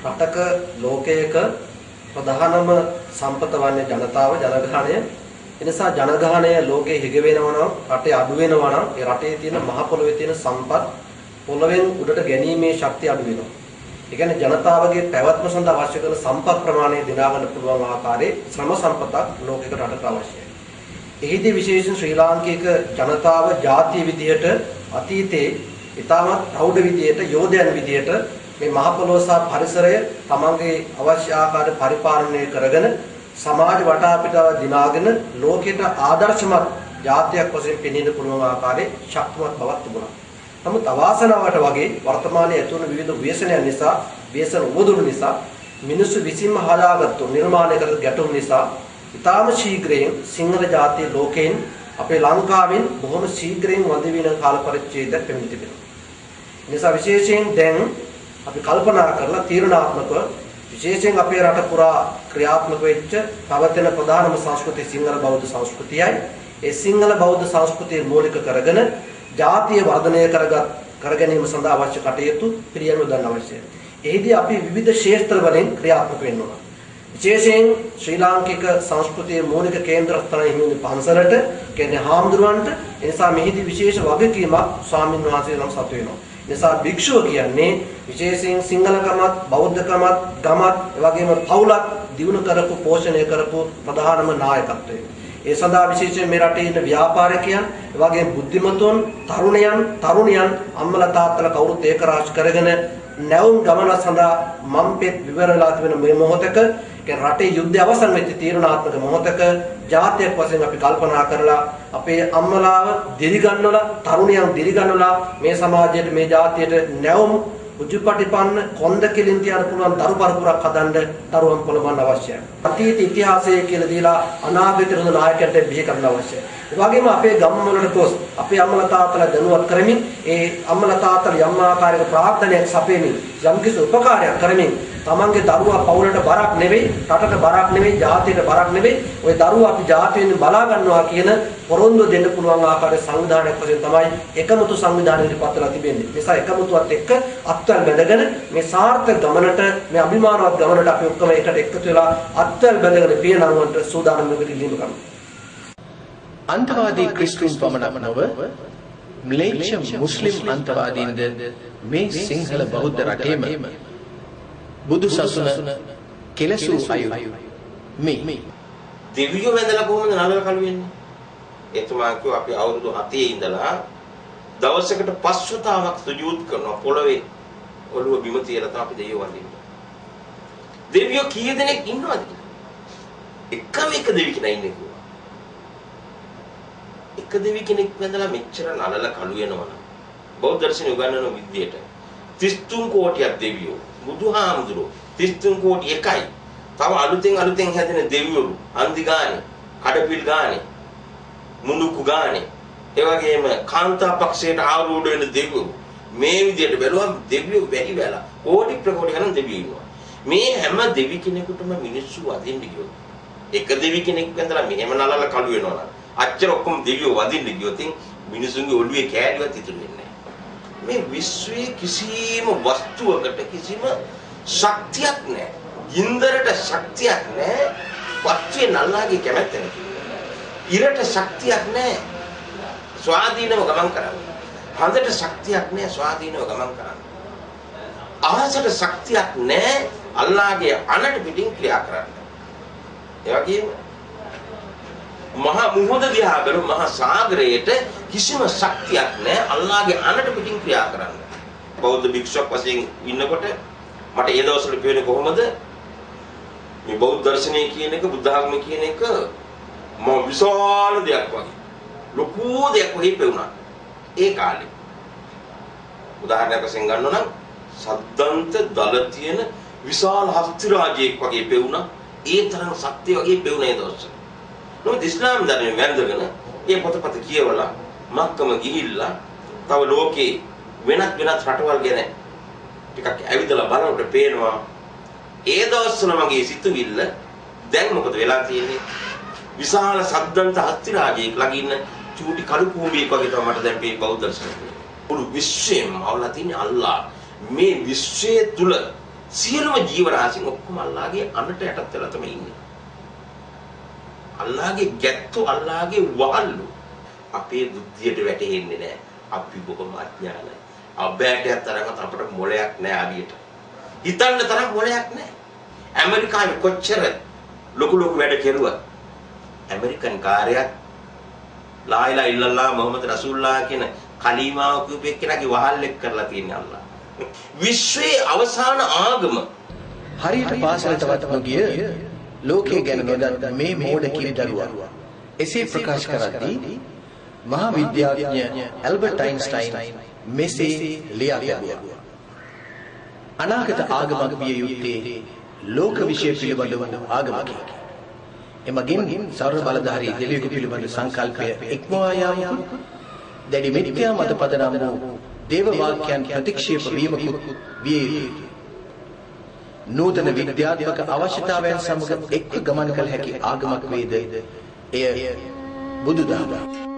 රටක ලෝකයක ප්‍රධානම සම්පත වන්නේ ජනතාව, ජනගහනය. එනිසා ජනගහනය ලෝකයේ හිග වෙනවා නම්, රටේ අඩු වෙනවා නම්, ඒ රටේ තියෙන මහ පොළොවේ තියෙන සම්පත් පොළවෙන් උඩට ගැනීමේ ශක්තිය අඩු වෙනවා. ඒ කියන්නේ ජනතාවගේ පැවැත්ම සඳහා අවශ්‍ය කරන සම්පත් ප්‍රමාණය දිනා ගන්න පුළුවන් ආකාරයේ ශ්‍රම සම්පතක් ලෝකයකට රටකට අවශ්‍යයි. එහිදී විශේෂයෙන් ශ්‍රී ලාංකික ජනතාව ජාතිය විදිහට අතීතයේ ඉතාමත් ප්‍රෞಢ විදිහට යෝධයන් විදිහට මේ මහ පොළොව සහ පරිසරය තමන්ගේ අවශ්‍ය ආකාරයට පරිපාලනය කරගෙන සමාජ වටාපිටාව දිනාගෙන ලෝකයට ආදර්ශමත් ජාතියක් වශයෙන් පෙනෙන්න පුළුවන් ආකාරයේ ශක්තිමත් බවක් තිබුණා. නමුත් අවාසනාවට වගේ වර්තමානයේ ඇතිවන විවිධ ව්‍යසනයන් නිසා, ව්‍යසන උවදුරු නිසා, මිනිස්සු විසින්ම හදාගත්තු නිර්මාණය කරගත් ගැටුම් නිසා ඉතාම ශීඝ්‍රයෙන් සිංහල ජාතිය ලෝකයෙන් අපේ ලංකාවෙන් බොහොම ශීඝ්‍රයෙන් වඳ වෙන කාල පරිච්ඡේදයක් පැමිණ තිබෙනවා. නිසා විශේෂයෙන් දැන් අපි කල්පනා කරලා තීරණාත්මකව විශේෂයෙන් අපේ රට පුරා ක්‍රියාත්මක වෙච්ච පවතින ප්‍රධානම සංස්කෘතිය සිංහල බෞද්ධ සංස්කෘතියයි. ඒ සිංහල බෞද්ධ සංස්කෘතිය මූලික කරගෙන ජාතිය වර්ධනය කර ගැනීම සඳහා අවශ්‍ය කටයුතු පිළියම් යොදන්න අවශ්‍යයි. එහිදී අපි විවිධ ක්ෂේත්‍ර වලින් ක්‍රියාත්මක වෙන්න ඕන. විශේෂයෙන් ශ්‍රී ලාංකික සංස්කෘතියේ මූලික කේන්ද්‍රස්ථානය හිමි වෙන පන්සලට, කියන්නේ හාමුදුරුවන්ට. ඒ නිසා මෙහිදී විශේෂ වගකීමක් ස්වාමින් වහන්සේ නම් සතු වෙනවා. නිසා භික්ෂුව කියන්නේ විශේෂයෙන් සිංහලකමත්, බෞද්ධකමත්, ගමත්, ඒ වගේම පවුලත් දියුණු කරපු, පෝෂණය කරපු ප්‍රධානම නායකත්වය. ඒ සඳහා විශේෂයෙන් මේ රටේ ඉන්න ව්‍යාපාරිකයන්, ඒ වගේම බුද්ධිමතුන්, තරුණයන්, තරුණියන්, අම්මලා තාත්තලා කවුරුත් ඒක රාශි කරගෙන නැවුම් ගමන සඳහා මම්පෙත් විවර වෙලා තිබෙන මේ මොහොතක, කියන්නේ රටේ යුද්ධය අවසන් වෙච්ච තීරණාත්මක මොහොතක ජාතියක් වශයෙන් අපි කල්පනා කරලා අපේ අම්මලාව දිරිගන්වලා, තරුණයන් දිරිගන්වලා මේ සමාජයට, මේ ජාතියට නැවුම් උජුපටිපන්න කොන්ද කෙලින් තියන්න පුළුවන් දරු පරපුරක් හදන්න දරුවන් පොළඹවන්න අවශ්‍යයි. අතීත ඉතිහාසය කියලා දීලා අනාගතේ හොඳ නායකයන්ට බිහි කරන්න අවශ්‍යයි. ඒ වගේම අපේ ගම් වලට ගොස් අපේ අම්මලා තාත්තලා දැනුවත් කරමින්, ඒ අම්මලා තාත්තලා යම් ආකාරයක ප්‍රාර්ථනයක් සපයමින්, යම්කිසි උපකාරයක් කරමින් තමන්ගේ දරුවා පවුලට බරක් නෙවෙයි, රටට බරක් නෙවෙයි, ජාතියට බරක් නෙවෙයි, ওই දරුවා අපි ජාතියෙන් බලා ගන්නවා කියන පොරොන්දුව දෙන්න පුළුවන් ආකාරයේ සංවිධානයක් වශයෙන් තමයි එකමුතු සංවිධානය ඉදිරිපත් වෙලා තිබෙන්නේ. නිසා එකමුතුවත් එක්ක අත්වැල් බැඳගෙන මේ සාර්ථක ගමනට, මේ අභිමානවත් ගමනට අපි ඔක්කොම එකට එකතු වෙලා අත්වැල් බැඳගෙන පිය නංවන්නට සූදානම් වෙන්න ඉල්ලීම කරනවා. අන්තවාදී ක්‍රිස්තුන් පමණක් නොව ම්ලේච්ඡ මුස්ලිම් අන්තවාදීන්ද මේ සිංහල බෞද්ධ රටේම බුදු සසුන කෙලසූ අයුරු මේ දෙවියෝ වැඳලා කොහොමද නළල කළු වෙන්නේ? එතුමා කිව්වා අපි අවුරුදු 7 ඉඳලා දවසකට 5 වතාවක් සුජූද් කරනවා, පොළවේ ඔළුව බිම තියලා තමයි අපි දෙවියෝ වඳින්නේ. දෙවියෝ කී දෙනෙක් ඉන්නවද කියලා? එකම එක දෙවි කෙනා ඉන්නේ කිව්වා. එක දෙවි කෙනෙක් වැඳලා මෙච්චර නළල කළු වෙනවනම් බෞද්ධ දර්ශනය උගන්වන විද්‍යට 33 කෝටියක් දෙවියෝ, බුදුහාමුදුරුවෝ 33 කෝටි එකයි. තව අලුතෙන් අලුතෙන් හැදෙන දෙවිවරු අන්දි ගානේ, කඩපිල් ගානේ, මුණුකු ගානේ, ඒ වගේම කාන්තා පක්ෂයට ආරූඪ වෙන දෙවිවරු, මේ විදියට බැලුවම දෙවියෝ වැඩි වෙලා කෝටි ප්‍රකෝටි ගණන් දෙවියෝ ඉන්නවා. මේ හැම දෙවි කෙනෙකුටම මිනිස්සු වදින්න ගියොත්, එක දෙවි කෙනෙක් වැඳලා මෙහෙම නලල කළු වෙනවා නම් අච්චර ඔක්කොම දෙවියෝ වදින්න ගියොත් මිනිසුන්ගේ ඔළුවේ කෑලිවත් ඉතුරු වෙන්නේ නැහැ. මේ විශ්වයේ කිසිම වස්තුවකට කිසිම ශක්තියක් නැහැ. ගින්දරට ශක්තියක් නැහැ. පත්වේ නල්ලාගේ කැමැත්ත නැති. ඉරට ශක්තියක් නැහැ. ස්වාධීනව ගමන් කරන්න. හඳට ශක්තියක් නැහැ ස්වාධීනව ගමන් කරන්න. අහසට ශක්තියක් නැහැ අල්ලාහගේ අනට පිටින් ක්‍රියා කරන්න. ඒ වගේම මහ මුහුද දිහා බැලුවම මහා සාගරයට කිසිම ශක්තියක් නැහැ අල්ලාහගේ අනට පිටින් ක්‍රියා කරන්න. බෞද්ධ භික්ෂුවක් වශයෙන් ඉන්නකොට මට ඒ දවස්වල පේන්නේ කොහොමද මේ බෞද්ධ දර්ශනය කියන එක, බුද්ධ ආගම කියන එක මහ විශාල දෙයක් වගේ, ලොකු දෙයක් වගේ පෙවුණා ඒ කාලේ. උදාහරණයක් වශයෙන් ගන්න නම් සද්දන්ත දල තියෙන විශාල හස්ති රාජයෙක් වගේ පෙවුණා. ඒ තරම් ශක්තිය වගේ පෙවුණා ඒ දවස්වල. නමුත් ඉස්ලාම් ධර්මයෙන් වැඳගෙන ඒ පොතපත කියවලා මක්කම ගිහිල්ලා තව ලෝකේ වෙනත් වෙනත් රටවල් ගැන ටිකක් ඇවිදලා බලනකොට පේනවා ඒ දවස්වල මගේ සිතුවිල්ල දැන් මොකද වෙලා තියෙන්නේ? විශාල සද්දන්ත හස්ති රාජයෙක් ළඟ ඉන්න චූටි කළු කූඹියෙක් වගේ තමයි මට දැන් මේ බෞද්ධ දර්ශනය. මුළු විශ්වයම අවලා තියෙන්නේ අල්ලා. මේ විශ්වය තුල සියලුම ජීව රාශීන් ඔක්කොම අල්ලාහගේ අනට යටත් වෙලා තමයි ඉන්නේ. අල්ලාහගේ ගැත්තෝ, අල්ලාහගේ වහල්ලු. අපේ බුද්ධියට වැටහෙන්නේ නැහැ. අපි බොහොම අඥානයි. අබෑටයක් තරම්වත් අපට මොලයක් නැහැ හරියට. හිතන්න තරම් මොලයක් නැහැ. ඇමරිකාවේ කොච්චර ලොකු ලොකු වැඩ කෙරුවා. ඇමරිකන් කාර්යයක් ලා ඉලාහා ඉල්ලල්ලාහ් මුහම්මද් රසූලුල්ලාහ් කියන කලීමාව කියපු එක්කෙනාගේ වහල් එක් කරලා තියෙන්නේ අල්ලාහ්. විශ්වයේ අවසාන ආගම හරියට පාසලටවත් නොගිය ලෝකයේ ගැන නොදත් මේ මෝඩ කිරිදරුවා එසේ ප්‍රකාශ කරද්දී මහා විද්‍යාඥ ඇල්බර්ට් අයින්ස්ටයින් මෙසේ ලියා තැබුවා. අනාගත ආගමක් විය යුත්තේ ලෝක විෂය පිළිබඳ වූ ආගමකි. එමගින් සර්ව බලධාරී දෙවියෙකු පිළිබඳ සංකල්පය ඉක්මවා යාමකුත් දැඩි මිත්‍යා මත පදනම් වූ දේව වාක්‍යයන් ප්‍රතික්ෂේප වීමකුත් විය යුතුය. නූතන විද්‍යාත්මක අවශ්‍යතාවයන් සමග එක්ව ගමන් කළ හැකි ආගමක් වේද එය බුදුදහම.